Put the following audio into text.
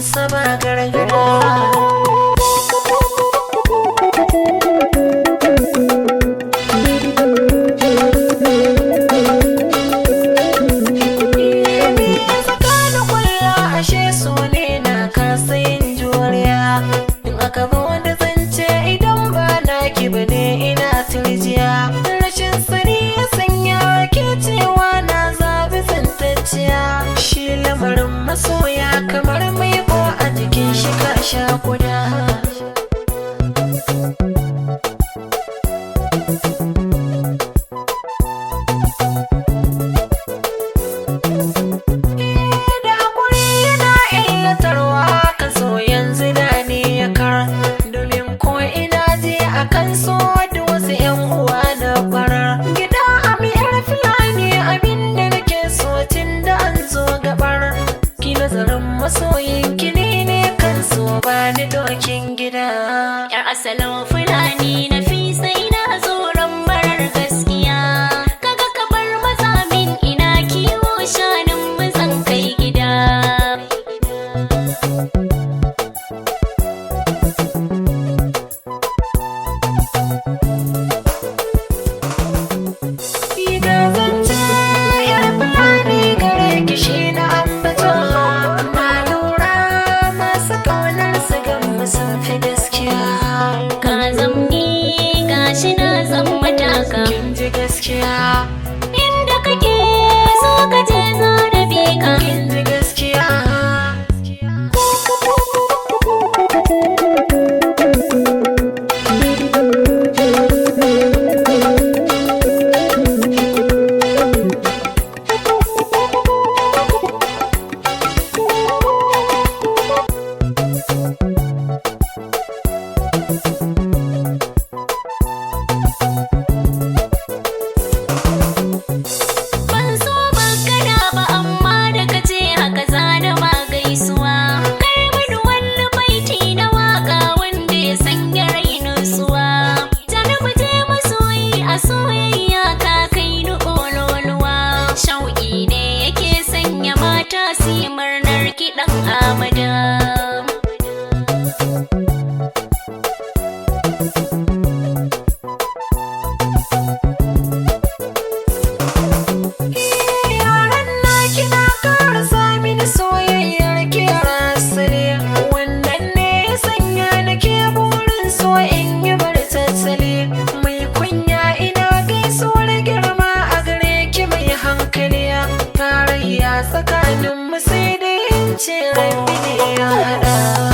sa ba gargada. Tsakanin kwallo ashe su ne na kasa yin juriya. In aka zo da zance idan ba naki bane ina turjiya. Rashin sani ya sanya ke cewa na zabi zantacciya. Shi lamarin masoya kamar mai ko a jikin shi ka sha kuda. Da hakuri yana illatarwa kan so yanzu da ni ya kar. Domin ko ina je a kan so da wasu yan uwa na farar. Gida a miyar Fulani abinda nake so tun da an zo gabar. Ki nazarin masoyin ki ne ne kan so ba ni dokin gida. Yar asalin Fulani na fi sai na tsoron marar gaskiya. Kaga kamar mazamin ina kiwo shanun mazan kai gida. Ga zance yar Fulani gare ki shi na ambata. Na lura masu ƙaunar su gan sun fi gaskiya. Ka zamni gashi na zan mataka. Kin ji gaskiya, Inda kake so ka je za na bi ka. kin ji gaskiya. Ban so magana ba amma da ka ce haka zana ma gaisuwa. Kai mini wani baiti na waka wanda ya sanya rai nutsuwa. Tare mu je masoyi a soyayya ka kai ni ƙololuwa. Shauƙi ne yake sanya mata su yi murnar kiɗan Amada. Yaran na kina karasa mini soyayyar ki asali. Wannan ne ya sanya nake burin so in yi bar tattali. Mai kunya ina gaisuwar girma a gare ki mai hankali. Tarayya tsakanin mu sai dai in ce rabbi ne ya haɗa.